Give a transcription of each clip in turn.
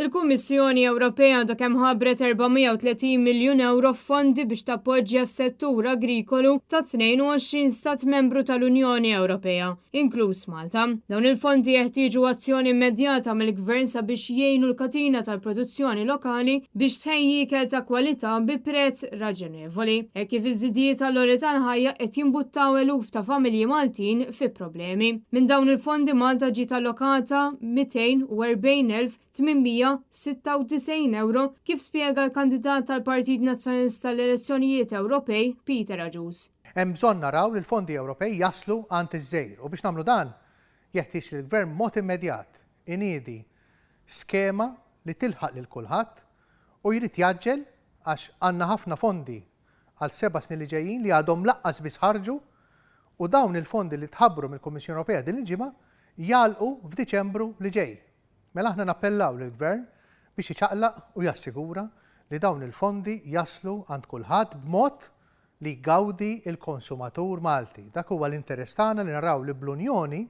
Il-Kummissjoni Ewropea għadha kemm ħabbret 430 miljun ewro f'fondi biex tappoġġja s-settur agrikolu ta' 22 stat membru tal-Unjoni Ewropea, inkluż Malta. Dawn il-fondi jeħtieġu azzjoni immedjata mill-Gvern sabiex jgħinu l-katina tal-produzzjoni lokali biex tħejji ikel ta' kwalità bi prezz raġonevoli, hekk kif iż-żidiet għall-għoli tal-ħajja qed jimbuttaw eluf ta' familji Maltin fi problemi. Minn dawn il-fondi Malta ġiet allokata 240,896 ewro kif spjega l-kandidat tal-Partit Nazzjonalista għall-elezzjonijiet Ewropej Peter Agius. Hemm bżonn naraw li l-fondi Ewropej jaslu għand iż-żgħir u biex nagħmlu dan jeħtieġ li l-Gvern b'mod immedjat iniedi skema li tilħaq lil kulħadd u jrid jgħaġġel għax għandna ħafna fondi għal seba' snin li ġejjin li għadhom laqqas biss ħarġu u dawn il-fondi li tħabbru mill-Kummissjoni Ewropea din il-ġimgħa jagħlqu f'Diċembru li ġej. Mela aħna nappellaw lill-Gvern biex iċaqlaq u jassigura li dawn il-fondi jaslu għand kulħadd b'mod li jgawdi l-konsumatur Malti. Dak huwa l-interess tagħna li naraw li bl-Unjoni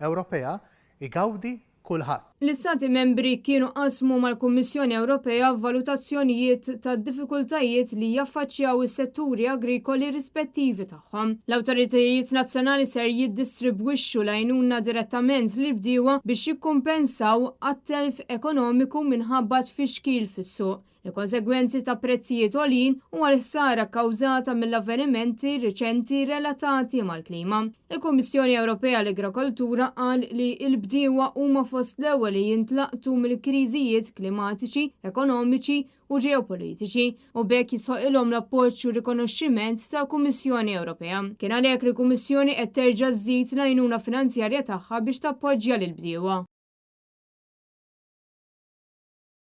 Ewropea jgawdi kulħadd. L-Istati Membri kienu qasmu mal-Kummissjoni Ewropea valutazzjonijiet tad-diffikultajiet li jaffaċċjaw is-setturi agrikoli rispettivi tagħhom. L-awtoritajiet nazzjonali ser jiddistribwixxu l-għajnuna direttament lill-bdiewa biex jikkumpensaw għat-telf ekonomiku minħabba tfixkil fis-suq. Il-konsegwenzi ta' prezzijiet għoljin u għall-ħsara kkawżata mill-avvenimenti riċenti relatati mal-klima. Il-Kummissjoni Ewropea l-Agrakoltura qal li l-bdiewa huma fost l-ewwel li jintlaqtu mill-kriżijiet klimatiċi, ekonomiċi u ġeopolitiċi u b'hekk jisħoqilhom l-appoġġ u rikonoxximent tal-Kummissjoni Ewropea. Kien għalhekk li l-Kummissjoni qed terġa' żżid l-għajnuna finanzjarja tagħha biex tappoġġja lill-bdiewa.